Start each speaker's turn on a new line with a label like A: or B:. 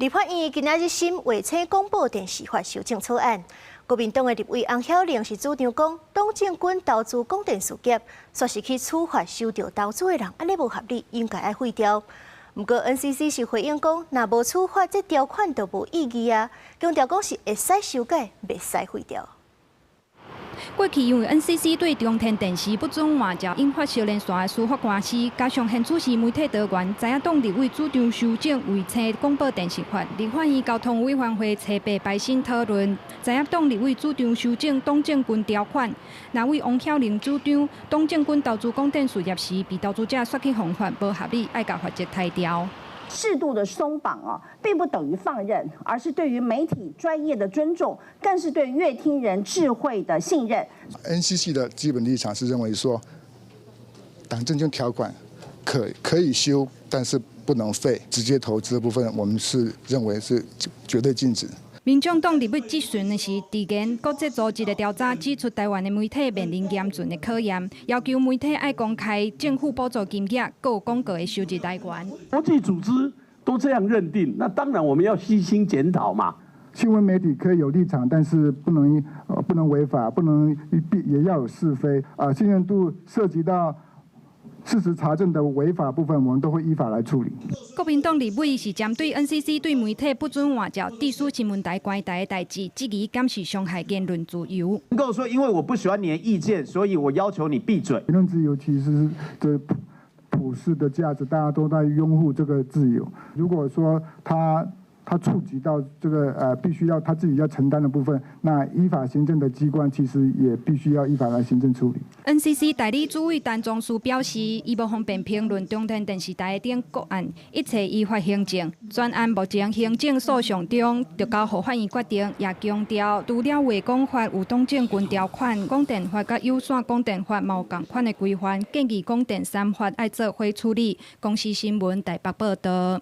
A: 立法院今仔日審衛星廣播電視法修正草案，國民黨的立委翁曉玲是主張講，董政軍投資廣電事業，煞是去處罰受著投資的人，按呢無合理，應該愛廢掉。毋過 NCC 是回應講，若無處罰，這條款就無意義啊。強調講是會使修改，袂使廢掉。
B: 過去因為 NCC 對中天電視不准換照引發燒連線的司法官司，加上現主時媒體多元，在野黨立委主張修正衛星廣播電視法。立法院交通委員會初八排審討論，在野黨立委主張修正董政軍條款，藍委翁曉玲主張董政軍投資廣電事業時，被投資者煞去予罰無合理，愛共法則刣掉。
C: 適度的鬆綁啊，並不等於放任，而是對於媒體專業的尊重，更是對閱聽人智慧的信任。
D: NCC 的基本立場是認為說，黨政軍條款可以修，但是不能廢。直接投資的部分，我們是認為是絕對禁止。
B: 民眾黨立委質詢的是，直言國際組織的調查指出，台灣的媒體面臨嚴峻的考驗，要求媒體愛公開政府補助金額、閣有廣告的收入來源。
E: 國際組織都這樣認定，那當然我們要悉心檢討嘛。
D: 新聞媒體可以有立場，但是不能違法，不能必也要有是非啊。信任度涉及到事實查證的違法部分，我們都會依法來處理。
B: 國民黨立委是針對 NCC 對媒體不准換照致使新聞台關台的代誌，質疑敢是傷害言論自由。
F: 能夠說，因為我不喜歡你的意見，所以我要求你閉嘴。
D: 言論自由其實是這普世的價值，大家都在擁護這個自由。如果說他觸及到這個必須要他自己要承擔的部分，那依法行政的機關其實也必須要依法來行政處理。
B: NCC 代理主委陳宗書表示，伊無方便評論中天電視台等個案，一切依法行政。專案目前行政訴訟中，就交予法院決定。也強調，除了衛廣法有董政軍條款、廣電法佮有線廣電法嘛有仝款的規範，建議廣電三法愛做伙處理。公視新聞台北報導。